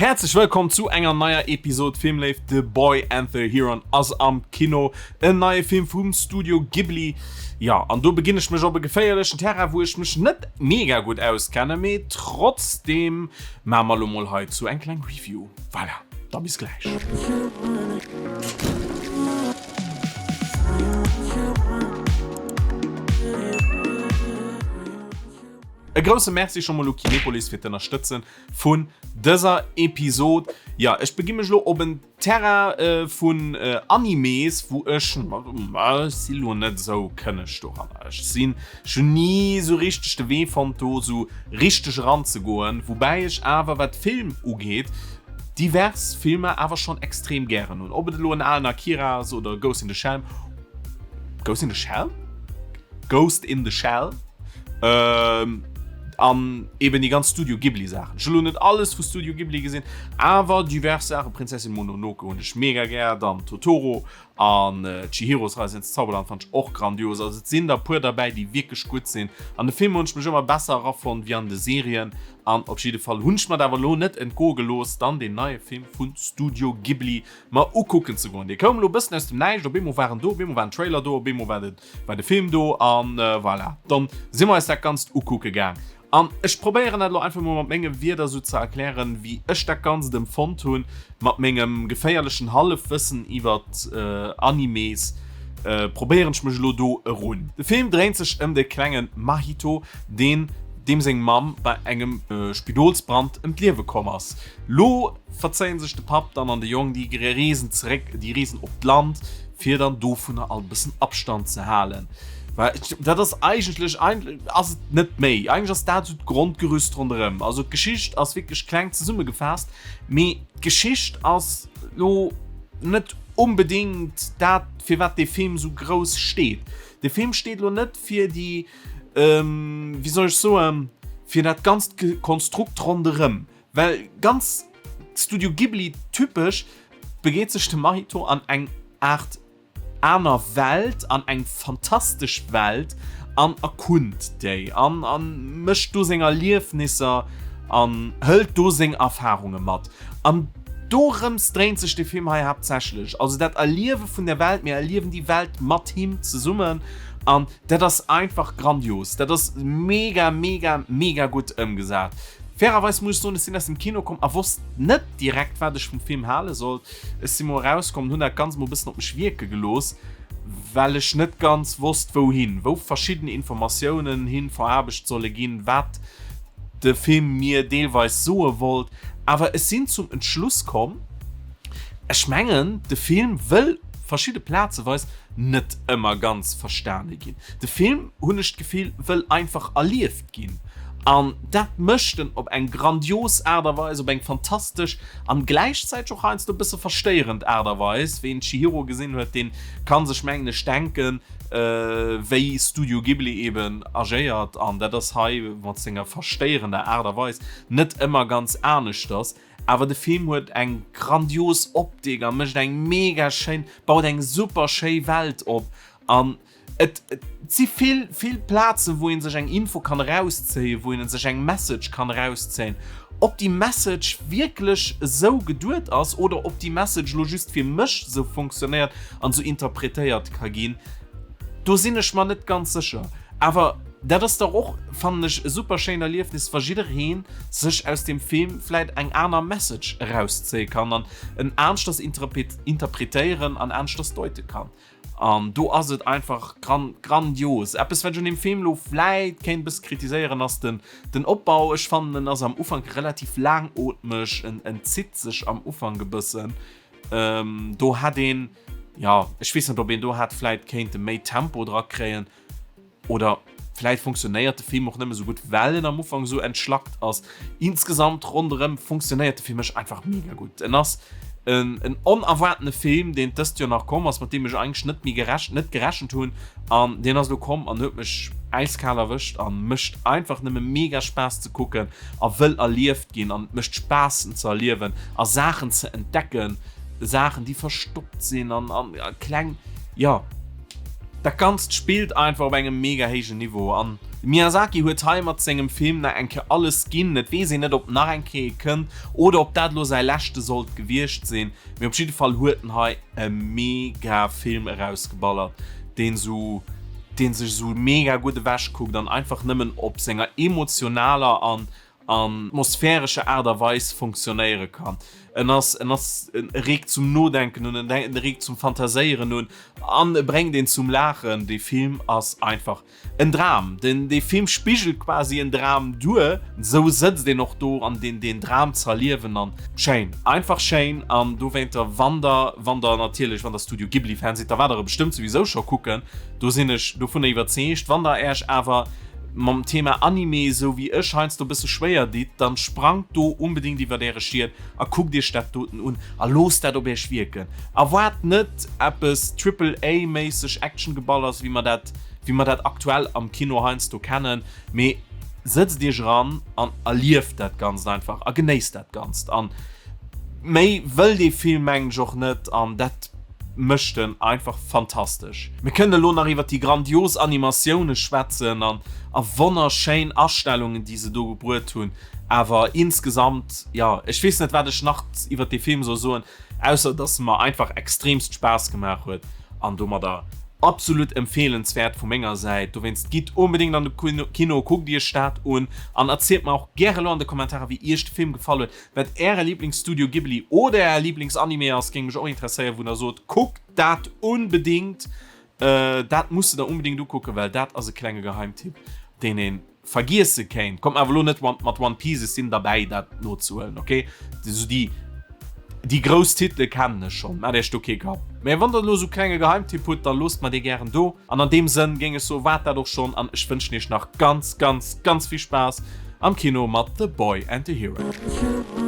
Häerzlech wëllkomm zu enger neier Episode Filmléift. The Boy and the Heron ass am Kino, en neie Film vum Studio Ghibli. Jo, an do beginn ech mech op e geféierlechen Terrain, wou ech mech net mega gutt auskenne, mee trotzdeem maache mer elo mol heizou eng kleng Review. Voilà, da bis gläich. E grousse Merci scho mol u Kinepolis fir d'Ënnerstëtzen vun dëser Episod. Jo, ech begi mech lo op en Terrain vun Animes, wou ech, ech si lo net esou kënneg doranner. Ech sinn, ech hunn ni esou richteg de Wee fonnt do esou richteg eranzegoen, woubäi ech awer wat Film ugeet divers Filmer awer schonn extrem gären hunn. Ob et elo en alen Akira ass oder Ghost in the Shell, Ghost in the Shell? Ghost in the Shell an eben déi ganz Studio Ghibli Saachen. Ech hu lo net alles vu Studio Ghibli gesinn, awer divers Saachen, Prinzessin Mononoke hunn ech mega gär, dann Totoro an Chihiros Reise ins Zauberland fand ech och grandios. Also et sinn der puer derbäi, déi wierklech gutt sinn. An de Film hunn ech mech ëmmer besser erafonnt wéi an de Serien. An op jidde Fall hunn ech mer et awer lo net entgoe gelooss, dann deen neie Film vu Studio Ghibli mer ukucken ze goen. Dee koum elo e bëssen aus dem Näischt, op eemol war en do, op eemol war en Trailer do, op eemol war de war de Film do an voilà, dann si mer eis dat Ganzt ukucke gaang. An ech probéieren dat elo einfach mol mat menge Wierder sou ze erklären, wéi ech dat Ganzt empfonnt hunn, mat mengem geféierlechen Hallefwëssen iwwert Animes probéieren ech mech elo do erun. De Film dréint sech ëm de klenge Mahito, deen deem seng Mamm bei engem Spidolsbrand ëm d'Liewe komm ass. Lo verzéien sech de Papp dann an de Jong, déi reesen zeréck, déi reesen op d'Land, fir dann dovunner alt e bëssen Abstand ze halen. Well dat ass eigentlech, eigentlech ass et net méi, eigentlech ass dat esou d'Grondgerüst ronderëm. Also d'Geschicht ass wierklech kleng zesummegefaasst, mee d'Geschicht ass lo net onbedéngt dat, firwat dee Film esou grouss steet. De Film steet lo net fir déi, wéi soll ech soen, fir dat ganzt Konstrukt ronderëm. Well ganz Studio Ghibli typesch begeet sech de Mahito an eng Aart aner Welt, an eng fantastesch Welt an erkunnt déi an a mécht do seng Erliefnisser an hëlt do seng Erfarunge mat. An dorëms dréint sech de Film hei haaptsächlech, also dat Erliewe vun der Welt, mir erliewen déi Welt mat him zesummen an dat ass einfach grandios, dat ass mega mega mega gutt ëmgesat. Fairerweis muss ech soen, ech sinn aus dem Kino komm a wosst net direkt, wat ech vum Film hale sollt. Ech si mol erauskomm an hunn dat Ganzt mol e bëssen op mech wierke gelooss, well ech net ganz wosst, wouhin, wou verschidden Informatiounen hin veraarbecht solle ginn, wat de Film mir deelweis soe wollt. Awer ech sinn zum Entschluss komm, ech mengen, de Film wëll verschidde plazeweis net ëmmer ganz verstane ginn. De Film, hunn ech d'Gefill, wëll einfach erlieft ginn. An dat mécht en op eng grandios Aart a Weis, op eng fantastesch an gläichzäiteg och heiansdo e bësse verstéierend Aart a Weis. Ween Chihiro gesinn huet, dee ka sech, mengen ech, denken, wéi Studio Ghibli eben agéiert. An dat ass hei mat senger verstéierender Aart a Weis net ëmmer ganz aneschters. Awer de Film huet eng grandios Optik a mécht eng mega schéin, baut eng super schéi Welt op. An Et si vill, vill Plazen, wou ee sech eng Info kann erauszéien, wou een sech eng Message kann erauszéien. Ob déi Message wierklech esou geduet ass oder ob déi Message elo just fir mech esou funktionéiert an esou interpretéiert ka ginn, do sinn ech mer net ganz sécher. Awer dat ass dach och, fannen ech, e super schéint Erliefnis, wa jidderee sech aus deem Film vläit eng aner Message erauszéie kann an en aneschters interpretéieren an aneschters deute kann. An do ass et einfach gran grandios. Eppes wat ech un dem Film lo vläit kéint e bësse kritiséieren ass den den Opbau. Ech fannen en ass am Ufank relativ laangootmeg, en en zitt sech am Ufank e bëssen. Do hätt een, jo ech weess net ob een do hätt vläit kéinte méi Tempo dra kréien. Oder vläit funktionéiert de Film och nëmme sou gutt, well en am Ufank sou entschlackt ass. Insgesamt ronderëm funktionéiert e fir mech einfach mega gutt. En ass en en onerwaartene Film, deen dëst Joer nach komm ass, mat deem ech eigentlech net méi gerech net gerechent hunn. An deen ass elo komm an huet mech äiskal erwëscht a mécht einfach nëmme mega Spaass ze kucken a wëll erlieft ginn an et mécht Spaass en ze erliewen a Saachen ze entdecken, Saachen déi verstoppt sinn an an kleng, jo. Dat Ganzt spillt einfach op engem mega héijen Niveau an. De Miyazaki huet hei mat sengem Film nach eng Kéier alles ginn. Et weess een net, ob nach eng Kéier ee kënnt oder ob dat elo säi leschte sollt gewiescht sinn, mee op jidde Fall huet en hei e mega Film erausgeballert, deen sou, deen sech sou mega gutt ewech kuckt an einfach nëmmen op senger emotionaler an atmosphärescher Aart a Weis funktionéiere kann. En ass, en ass, e reegt zum Nodenken un, en reegt zum Fantaséieren un an e bréngt een zum Laachen. Dee Film ass einfach En Dram, den dee Film spigelt quasi en Dram duer, sou sëtzt een och do an deen deen Dram z'erliewen an schéin, einfach schéin an dowéinter wann der wann der natierlech wann der Studio Ghibli Fan sidd, da waart der e bestëmmt souwisou scho kucken, do sinn ech dovunner iwwerzeegt. Wann der äerch awer mam Thema Anime sou wéi ech heiansdo bësse schwéier ditt, dann sprangt do unbedingt iwwert äre Schiet a kuckt iech dat doten un a loosst dat op iech wierken. Erwaart net eppes Triple A méisseg Actiongeballers wéi mer dat wéi mer dat aktuell am Kino heiansdo kennen, mee sëtzt iech eran an erlieft dat Ganzt einfach a genéisst dat Ganzt. An méi wëll dee Film mengen ech och net an dat mécht en einfach fantastesch. Mir kënnen elo nach iwwer déi grandios Animatioune schwätzen an a wonnerschéin Astellungen déi se do gebruet hunn, awer insgesamt, jo, ech weess net wat ech nach iwwer dee Film soll soen. Ausser dass se mer einfach extremst Spaass gemaach huet an domadder absolut empfehlenswert vu menger Säit. Dowéinst gitt onbedéngt an de Kino, kuckt iech dat un an erzielt mer och gäre lo an de Kommentarer wéi iech de Film gefall huet, wat äre Lieblings Studio Ghibli oder äre Lieblings Anime ass, géing mech och interesséieren, wou der sot kuckt dat unbedéngt, dat musst der unbedéngt ukucken, well dat ass e klenge Geheimtipp deen een vergiesse kéint. Kommt mer awer elo net mat One Piece, ech sinn derbäi dat nozehuelen, ok? Esou déi déi grouss Titele kennen ech schonn, maacht iech do kee Kapp. Mä wann der elo esou klenge Geheimtipp hutt, da loosst mer dee gären do. An an deem Sënn géing ech soen, waart dat och schonn an ech wënschen iech nach ganz, ganz, ganz vill Spaass am Kino mat The Boy and the Heron.